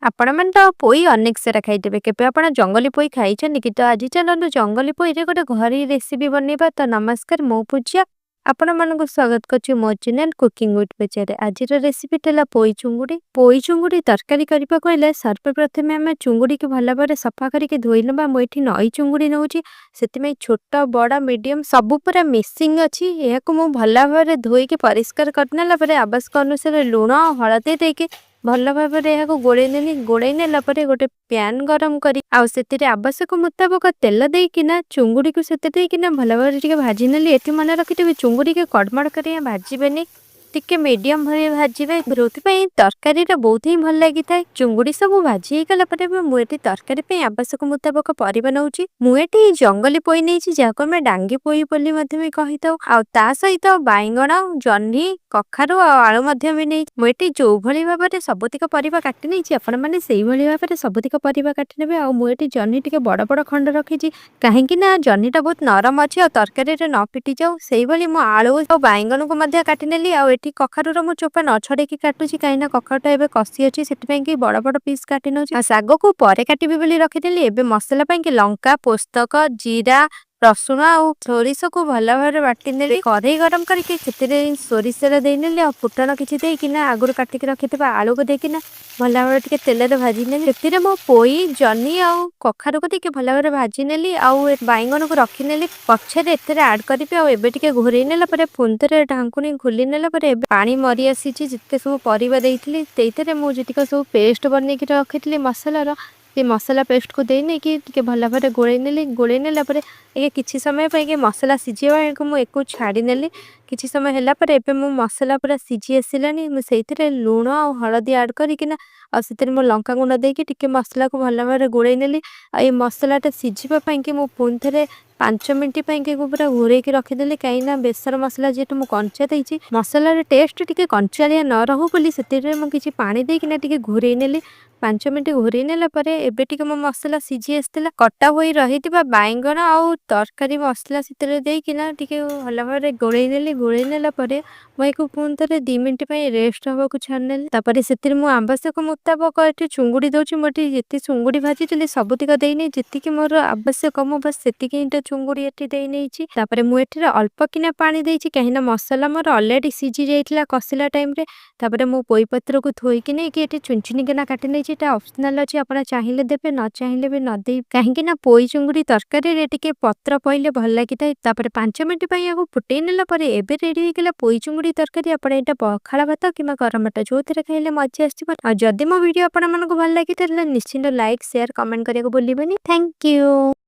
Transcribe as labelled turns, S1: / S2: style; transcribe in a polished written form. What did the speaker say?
S1: ଆପଣମାନେ ତ ପୋଇ ଅନେକ ସାରା ଖାଇଥିବେ। କେବେ ଆପଣ ଜଙ୍ଗଲୀ ପୋଇ ଖାଇଛନ୍ତି କି? ତ ଆଜି ଚାଲନ୍ତୁ ଜଙ୍ଗଲୀ ପୋଇରେ ଗୋଟେ ଘରୋଇ ରେସିପି ବନେଇବା। ତ ନମସ୍କାର, ମୁଁ ପୂଜା, ଆପଣମାନଙ୍କୁ ସ୍ୱାଗତ କରୁଛି ମୋ ଚ୍ୟାନେଲ କୁକିଂ ୱିଥ୍ ପୂଜାରେ। ଆଜିର ରେସିପି ହେଲା ପୋଇ ଚୁଙ୍ଗୁଡ଼ି। ପୋଇ ଚୁଙ୍ଗୁଡ଼ି ତରକାରୀ କରିବାକୁ ହେଲେ ସର୍ବପ୍ରଥମେ ଆମେ ଚୁଙ୍ଗୁଡ଼ିକି ଭଲ ଭାବରେ ସଫା କରିକି ଧୋଇ ନେବା। ମୁଁ ଏଠି ନଈ ଚୁଙ୍ଗୁଡ଼ି ନେଉଛି, ସେଥିପାଇଁ ଛୋଟ, ବଡ଼, ମିଡ଼ିୟମ ସବୁ ପୁରା ମିକ୍ସିଂ ଅଛି। ଏହାକୁ ମୁଁ ଭଲ ଭାବରେ ଧୋଇକି ପରିଷ୍କାର କରିନେଲା ପରେ ଆବଶ୍ୟକ ଅନୁସାରେ ଲୁଣ, ହଳଦୀ ଦେଇକି ଭଲ ଭାବରେ ଏହାକୁ ଗୋଳେଇ ନେଲି। ଗୋଳେଇ ନେଲା ପରେ ଗୋଟେ ପ୍ୟାନ୍ ଗରମ କରି ଆଉ ସେଥିରେ ଆବଶ୍ୟକ ମୁତାବକ ତେଲ ଦେଇକିନା ଚୁଙ୍ଗୁଡ଼ିକୁ ସେଥିରେ ଦେଇକିନା ଭଲ ଭାବରେ ଟିକେ ଭାଜି ନେଲି। ଏଠି ମନେ ରଖିଥିବେ, ଚୁଙ୍ଗୁଡ଼ିକି କଡ଼ମଡ଼ କରି ଭାଜିବେନି, ଟିକେ ମିଡ଼ିୟମ ଭଳି ଭାଜିବେ, ଯେଉଁଥିପାଇଁ ତରକାରୀଟା ବହୁତ ହିଁ ଭଲ ଲାଗିଥାଏ। ଚୁଙ୍ଗୁଡ଼ି ସବୁ ଭାଜି ହେଇଗଲା ପରେ ମୁଁ ଏଠି ତରକାରୀ ପାଇଁ ଆବଶ୍ୟକ ମୁତାବକ ପରିବା ନେଉଛି। ମୁଁ ଏଠି ଜଙ୍ଗଲୀ ପୋଇ ନେଇଛି, ଯାହାକୁ ଆମେ ଡାଙ୍ଗି ପୋଇ ବୋଲି ମଧ୍ୟ ବି କହିଥାଉ। ଆଉ ତା ସହିତ ବାଇଗଣ, ଜହ୍ନି, କଖାରୁ ଆଉ ଆଳୁ ମଧ୍ୟ ବି ନେଇଛି। ମୁଁ ଏଠି ଯୋଉଭଳି ଭାବରେ ସବୁତିକ ପରିବା କାଟି ନେଇଛି, ଆପଣମାନେ ସେଇଭଳି ଭାବରେ ସବୁତିକ ପରିବା କାଟି ନେବେ। ଆଉ ମୁଁ ଏଠି ଜହ୍ନି ଟିକେ ବଡ଼ ବଡ଼ ଖଣ୍ଡ ରଖିଛି, କାହିଁକି ନା ଜହ୍ନିଟା ବହୁତ ନରମ ଅଛି ଆଉ ତରକାରୀରେ ନ ଫିଟିଯାଉ। ସେଇଭଳି ମୁଁ ଆଳୁ ଆଉ ବାଇଗଣକୁ ମଧ୍ୟ କାଟିନେଲି। ଆଉ ଏଠି କଖାରୁର ମୁଁ ଚୋପା ନ ଛଡ଼େଇକି କାଟୁଛି, କାହିଁକି ନା କଖାରୁଟା ଏବେ କଷି ଅଛି, ସେଥିପାଇଁ କି ବଡ଼ ବଡ଼ ପିସ୍ କାଟି ନେଉଛି। ଆଉ ଶାଗକୁ ପରେ କାଟିବି ବୋଲି ରଖିଦେଲି। ଏବେ ମସଲା ପାଇଁ କି ଲଙ୍କା, ପୋସ୍ତକ, ଜିରା, ରସୁଣ ଆଉ ସୋରିଷକୁ ଭଲ ଭାବରେ ବାଟିନେଲି। କରେଇ ଗରମ କରିକି ସେଥିରେ ସୋରିଷ ତେଲ ଦେଇନେଲି ଆଉ ଫୁଟଣ କିଛି ଦେଇକିନା ଆଗରୁ କାଟିକି ରଖିଥିବା ଆଳୁକୁ ଦେଇକିନା ଭଲ ଭାବରେ ଟିକେ ତେଲରେ ଭାଜି ନେଲି। ସେଥିରେ ମୁଁ ପୋଇ, ଜହ୍ନି ଆଉ କଖାରୁକୁ ଦେଇକି ଭଲ ଭାବରେ ଭାଜି ନେଲି ଆଉ ବାଇଗଣକୁ ରଖିନେଲି, ପଛରେ ଏଥିରେ ଆଡ୍ କରିବି। ଆଉ ଏବେ ଟିକେ ଘୋରେଇ ନେଲା ପରେ ପୁଣି ଥରେ ଢାଙ୍କୁଣୀ ଖୋଲି ନେଲା ପରେ ଏବେ ପାଣି ମରି ଆସିଛି ଯେତେ ସବୁ ପରିବା ଦେଇଥିଲି। ସେଇଥିରେ ମୁଁ ଯେତିକ ସବୁ ପେଷ୍ଟ ବନେଇକି ରଖିଥିଲି ମସଲାର, ସେ ମସଲା ପେଷ୍ଟକୁ ଦେଇ ନେଇକି ଟିକେ ଭଲ ଭାବରେ ଗୋଳେଇ ନେଲି। ଗୋଳେଇ ନେଲା ପରେ ଟିକେ କିଛି ସମୟ ପାଇଁକି ମସଲା ସିଝିବା ପାଇଁକି ମୁଁ ଏକୁ ଛାଡ଼ିନେଲି। କିଛି ସମୟ ହେଲା ପରେ ଏବେ ମୁଁ ମସଲା ପୁରା ସିଝି ଆସିଲାଣି। ମୁଁ ସେଇଥିରେ ଲୁଣ ଆଉ ହଳଦୀ ଆଡ଼୍ କରିକିନା ଆଉ ସେଥିରେ ମୁଁ ଲଙ୍କା ଗୁଣ୍ଡ ଦେଇକି ଟିକେ ମସଲାକୁ ଭଲ ଭାବରେ ଗୋଳେଇ ନେଲି। ଆଉ ଏଇ ମସଲାଟା ସିଝିବା ପାଇଁକି ମୁଁ ପୁଣି ଥରେ 5 ମିନିଟ୍ ପାଇଁକି ପୁରା ଘୋରେଇକି ରଖିଦେଲି, କାହିଁକିନା ବେସର ମସଲା ଯେହେତୁ ମୁଁ କଞ୍ଚା ଦେଇଛି, ମସଲାର ଟେଷ୍ଟ ଟିକେ କଞ୍ଚାଳିଆ ନ ରହୁ ବୋଲି ସେଥିରେ ମୁଁ କିଛି ପାଣି ଦେଇକିନା ଟିକେ ଘୋରେଇ ନେଲି। 5 ମିନିଟ୍ ଘୋରେଇ ନେଲା ପରେ ଏବେ ଟିକେ ମୋ ମସଲା ସିଝି ଆସିଥିଲା। କଟା ହୋଇ ରହିଥିବା ବାଇଗଣ ଆଉ ତରକାରୀ ମସଲା ସେଥିରେ ଦେଇକିନା ଟିକେ ଭଲ ଭାବରେ ଗୋଳେଇ ନେଲି। ଗୋଳେଇ ନେଲା ପରେ ମୁଁ ଏହାକୁ ପୁଣି ଥରେ 2 ମିନିଟ୍ ପାଇଁ ରେଷ୍ଟ ହେବାକୁ ଛାଡ଼ିନେଲି। ତାପରେ ସେଥିରେ ମୁଁ ଆବଶ୍ୟକ ମୁତାବକ ଏଠି ଚୁଙ୍ଗୁଡ଼ି ଦେଉଛି। ମୁଁ ଏଠି ଯେତିକି ଚୁଙ୍ଗୁଡ଼ି ଭାଜିଥିଲି ସବୁତିକ ଦେଇନି। ଯେତିକି ମୋର ଆବଶ୍ୟକ, ମୁଁ ବାସ୍ ସେତିକି ହିଁ ଚୁଙ୍ଗୁଡ଼ି ଏଠି ଦେଇ ନେଇଛି। ତାପରେ ମୁଁ ଏଠିରେ ଅଳ୍ପ କିନା ପାଣି ଦେଇଛି, କାହିଁକିନା ମସଲା ମୋର ଅଲରେଡ଼ି ସିଝି ଯାଇଥିଲା କଷିଲା ଟାଇମ୍ରେ। ତାପରେ ମୁଁ ପୋଇପତ୍ରକୁ ଥୋଇକି ନେଇକି ଏଠି ଚୁନଚୁନିକିନା କାଟି ନେଇଛି। ଏଇଟା ଅପସନାଲ୍ ଅଛି, ଆପଣ ଚାହିଁଲେ ଦେବେ, ନ ଚାହିଁଲେ ବି ନ ଦେଇ, କାହିଁକି ନା ପୋଇ ଚୁଙ୍ଗୁଡ଼ି ତରକାରୀରେ ଟିକେ ପତ୍ର ପଇଲେ ଭଲ ଲାଗିଥାଏ। ତାପରେ 5 ମିନିଟ୍ ପାଇଁ ଏହାକୁ ଫୁଟେଇ ନେଲା ପରେ ଏବେ ରେଡ଼ି ହେଇଗଲା ପୋଇ ଚୁଙ୍ଗୁଡ଼ି ତରକାରୀ। ଆପଣ ଏଇଟା ପଖାଳ ଭାତ କିମ୍ବା ଗରମ ଭାତ ଯୋଉଥିରେ ଖାଇଲେ ମଜା ଆସିଯିବ। ଆଉ ଯଦି ମୋ ଭିଡ଼ିଓ ଆପଣମାନଙ୍କୁ ଭଲ ଲାଗିଥାଏ, ତାହେଲେ ନିଶ୍ଚିନ୍ତ ଲାଇକ୍, ସେୟାର, କମେଣ୍ଟ କରିବାକୁ ଭୁଲିବେନି। Thank you.